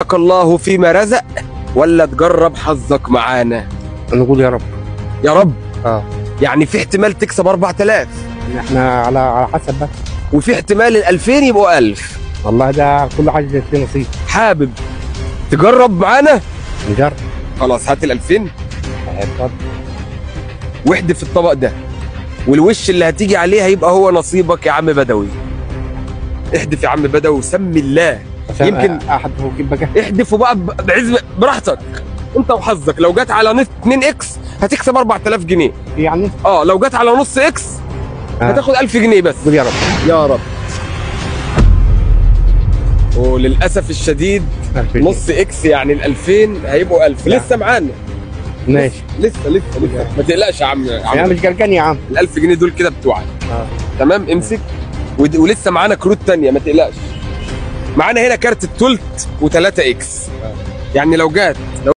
الله فيما رزق ولا تجرب حظك معانا؟ نقول يا رب. يا رب. اه يعني في احتمال تكسب 4000. احنا على حسب بس، وفي احتمال ال 2000 يبقوا 1000. والله ده كل حاجة فيه نصيب. حابب تجرب معانا؟ نجرب. خلاص هات ال 2000. اتفضل. واحدف الطبق ده، والوش اللي هتيجي عليه هيبقى هو نصيبك يا عم بدوي. احدف يا عم بدوي وسمي الله. يمكن احد بقى. احدفه بقى بعزم براحتك انت وحظك. لو جت على نص 2 X هتكسب 4000 جنيه يعني. اه لو جت على نص X هتاخد 1000 جنيه بس. قول يا رب. يا رب. وللاسف الشديد نص X يعني ال 2000 هيبقوا 1000. لسه معانا. ماشي. لسه لسه لسه ما تقلقش يا عم. انا مش قلقان يا عم. ال 1000 جنيه دول كده بتوعك. تمام امسك. ولسه معانا كروت ثانية ما تقلقش. معانا هنا كارت التلت و3 X. يعني لو جات